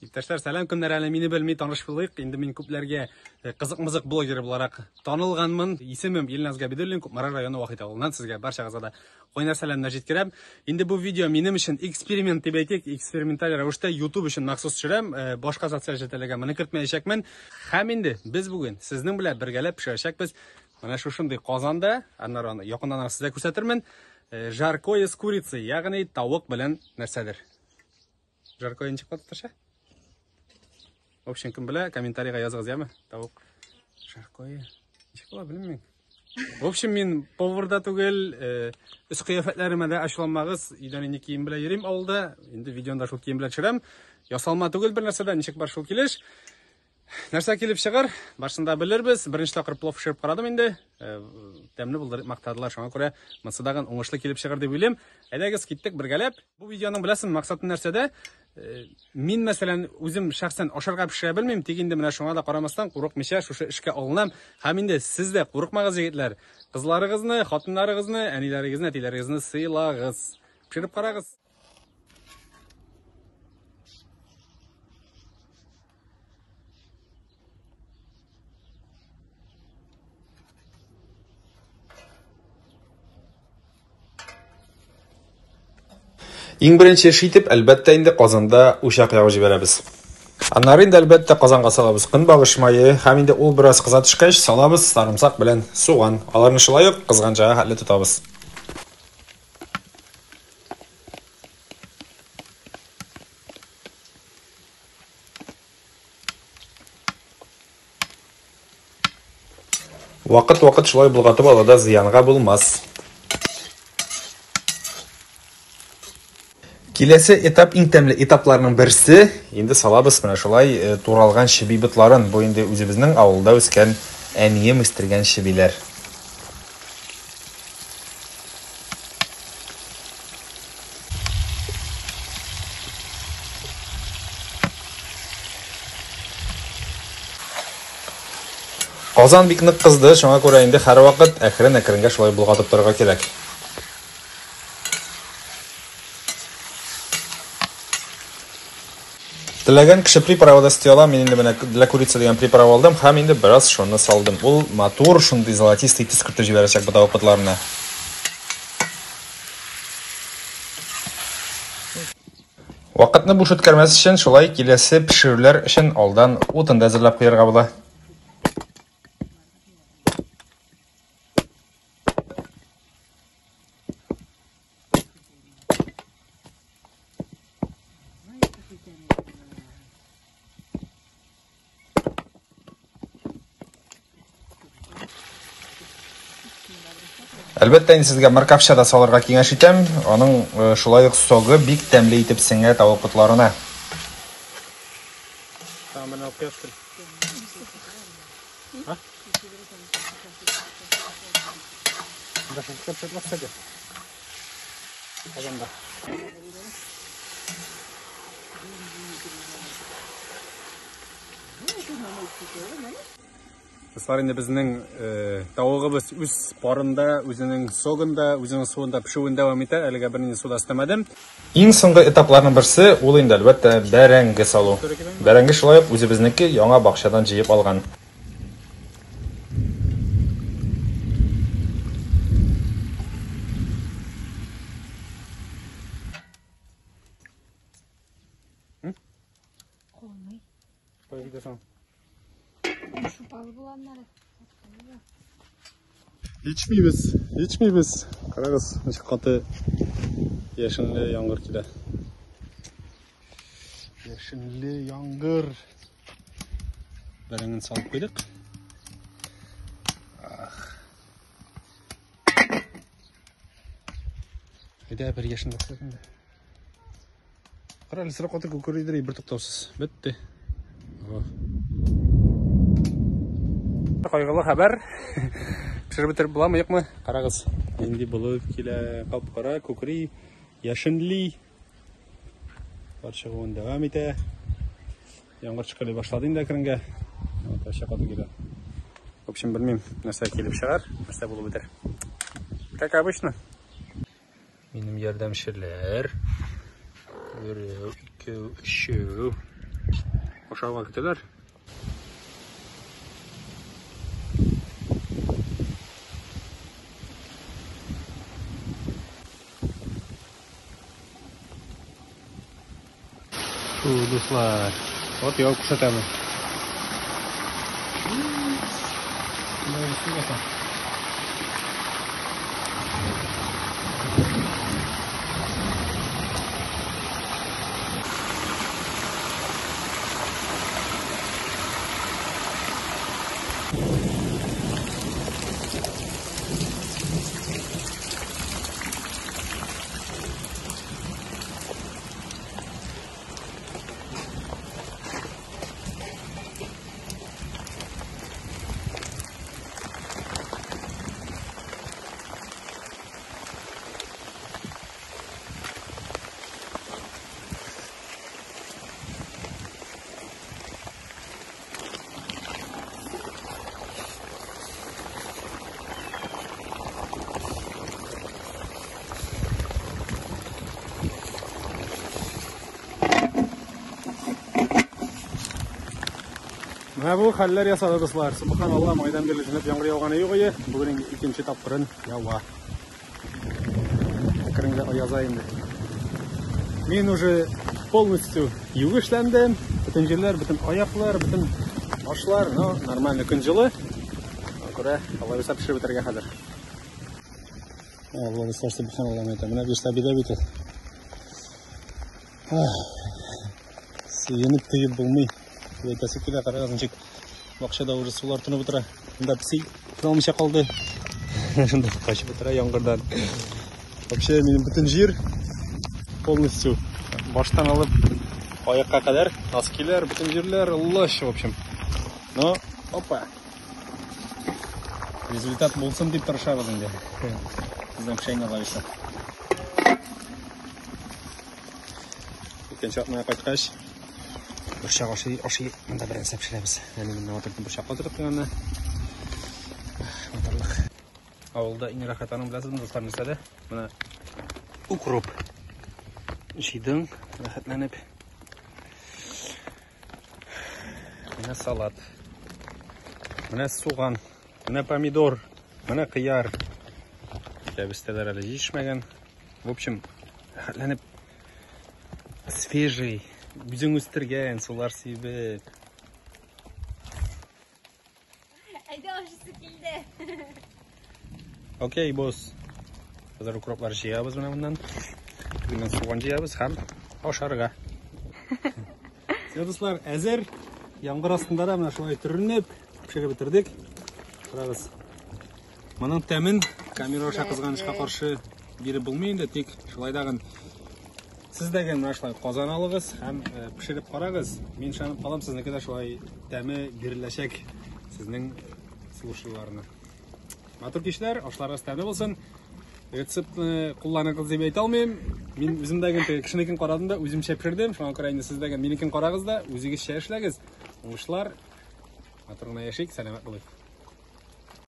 Иптәшләр, сәлам, кемнәр әле мине белми, таныш булыйк. Инде мин күпләргә кызык-мызык блогер буларак танылганмын. Исемем Илназ Габидуллин, Кукмара районы Вахит авылыннан сезгә барчагызга да кайнар сәламнәр җиткерәм. Инде бу видео минем өчен эксперимент дип әйтик, эксперименталь рәвештә YouTube өчен махсус төшерәм. Башка социаль челтәрләргә моны кертмәячәкмен. Һәм инде без бүген сезнең белән бергәләп пешерәчәкбез. Менә шушындый казанда, аннары аны якыннан сезгә күрсәтермен. Жаркое с курицей, ягъни тавык белән нәрсәдер. Жаркое ничек татарча? В общем, кем белә, комментарийга языгыз, яме? Тавык. Жаркое. Ничек була, белмим. В общем, мин повар да түгел, өс кыяфәтләремә дә ачуланмагыз. Өйдән инде кием белән йөрим авылда. Инде видеоны да шул кием белән төшерәм. Ясалма түгел бер нәрсә дә, ничек бар шул килеш. Нәрсә килеп чыгар, барысын да белербез. Беренче тапкыр плов пешереп карадым инде. Тәмле булды дип мактадылар. Шуңа күрә монысы тагын уңышлы килеп чыгар дип уйлыйм. Әйдәгез, киттек бергәләп. Бу видеоның беләсең максаты нәрсәдә? Мин, мәсәлән, үзем шәхсән ашарга пешерә белмим, тик инде менә шуңа да карамастан, курыкмыйча шушы эшкә алынам. Һәм инде сез дә курыкмагыз, егетләр. Кызларыгызны, хатыннарыгызны, әниләрегезне, әтиләрегезне сыйлагыз. Пешереп карагыз. Иң беренче эш итеп, әлбәттә инде, казанда учак ягып җибәрәбез. Аннары инде, әлбәттә, казанга салабыз көнбагыш мае һәм инде ул бераз кыза төшкәч, салабыз сарымсак белән суган. Аларны шулай ук кызганчага хәтле тотабыз. Вакыт-вакыт шулай болгатып алу да зыянга булмас. Киләсе этап иң тәмле этапларның берсе. Инде салабыз менә шулай э, туралган чеби ботларын. Бу инде үзебезнең авылда үскән әнием үстергән чебиләр. Казан бик нык кызды, шуңа күрә инде һәрвакыт әкрен-әкренгә шулай болгатып торырга кирәк. Теләгән кеше приправа да өсти ала. Мин инде менә для курицы дигән приправа алдым һәм инде бераз шуны салдым. Ул матур, шундый золотистый төс кертеп җибәрәчәк бу тавык ботларына. Вакытны буш үткәрмәс өчен шулай киләсе пешерүләр өчен алдан утын да әзерләп куярга була. Әлбәттә, инде сезгә морковча да салырга киңәш итәм. Аның э, шулай ук согы бик тәмле итеп сеңә тавык ботларына. Казанда. Дуслар, инде безнең э, тавыгыбыз үз парында, үзенең согында, үзенең суында пешүен дәвам итә. Әлегә бернинди су да өстәмәдем. Иң соңгы этапларның берсе ул инде әлбәттә бәрәңге салу. Бәрәңге шулай ук үзебезнеке яңа бакчадан җыеп алган. Калмый. Кая китәсең? Шупалы була аннары. Эчмибез, эчмибез. Карагыз, ничек каты яшенле яңгыр килә. Яшенле яңгыр. Бәрәңген салып куйдык. Ах. Әйдә, бер яшен бассак инде. Кара әле сорап каты күкрәйдер, бер туктаусыз. Бетте. Кайгылы хәбәр. Пешереп бетереп буламы, юкмы? Карагыз. Нинди болыт килә, кап-кара, күкри, яшенли. Кар чыгуын дәвам итә. Яңгыр чыкырый башлады инде әкренгә. Вот, вообще каты килә. В общем, белмим, нәрсә килеп чыгар, нәрсә булып бетәр. Как обычно. Минем ярдәмчеләр. Берәү, икәү, өчәү. Ашауга көтәләр. Фу, дуслар. Вот я күрсәтәмен. Менә бу хәлләр ясады, дуслар. Субханалла, майдан бирле җынып яңгыр яуганы юк иде. Бүген инде икенче тапкырын ява. Әкренләп аяза инде. Мин уже полностью югешләндем. Бөтен җирләр, бөтен аяклар, бөтен башлар, но нормально, көн җылы. Шуңа күрә алай булса пешереп бетерергә хәзер. Алла, дуслар, субханалла, әйтәм. Менә биш табида бит ул. Сөенеп туеп булмый. Әйтәсе килә, карагыз, ничек бакчада уже сулар тынып утыра. Монда песи алмыйча калды. Шунда качып утыра яңгырдан. Вообще минем бөтен җир полностью баштан алып аякка кадәр носкилар, бөтен җирләр лыш, в общем. Но, опа. Результат булсын дип тырышабыз инде. Безнең печәйне алабыз. Икенче атнага кайткач, борчак ашый, ашый, монда берәрсе пешерәбез. Әни монда матур борчак калдырып куйган. Матурлык. Авылда иң рәхәт аның беләсезме, дуслар, нәрсәдә? Менә укроп. Җыйдың, рәхәтләнеп. Менә салат. Менә суган. Менә помидор. Менә кыяр. Кәбестәләр әле җитешмәгән. В общем, рәхәтләнеп свежий, үзең үстергән, сулар сибеп. Әйдә, ашысы килде. Окей, босс. Хәзер укроплар җыябыз менә моннан. Тегеннән суган җыябыз һәм ашарга. Все, дуслар, әзер. Яңгыр астында да менә шулай төренеп пешереп бетердек. Карагыз. Моның тәмен камера аша кызганычка каршы биреп булмый инде, тик шулай дагын сез дә менә шулай казан алыгыз һәм пешереп карагыз. Мин ышанып калам, сезнеке дә шулай тәме биреләчәк сезнең слушающийларына. Матур кичләр, ашларыгыз тәмле булсын. Рецептны кулланыгыз дип әйтә алмыйм. Мин үзем дә теге кешенекен карадым да, үземчә пешердем. Шуңа күрә инде сез дә минекен карагыз да, үзегезчә эшләгез. Уңышлар. Матур гына яшик, сәламәт булыйк.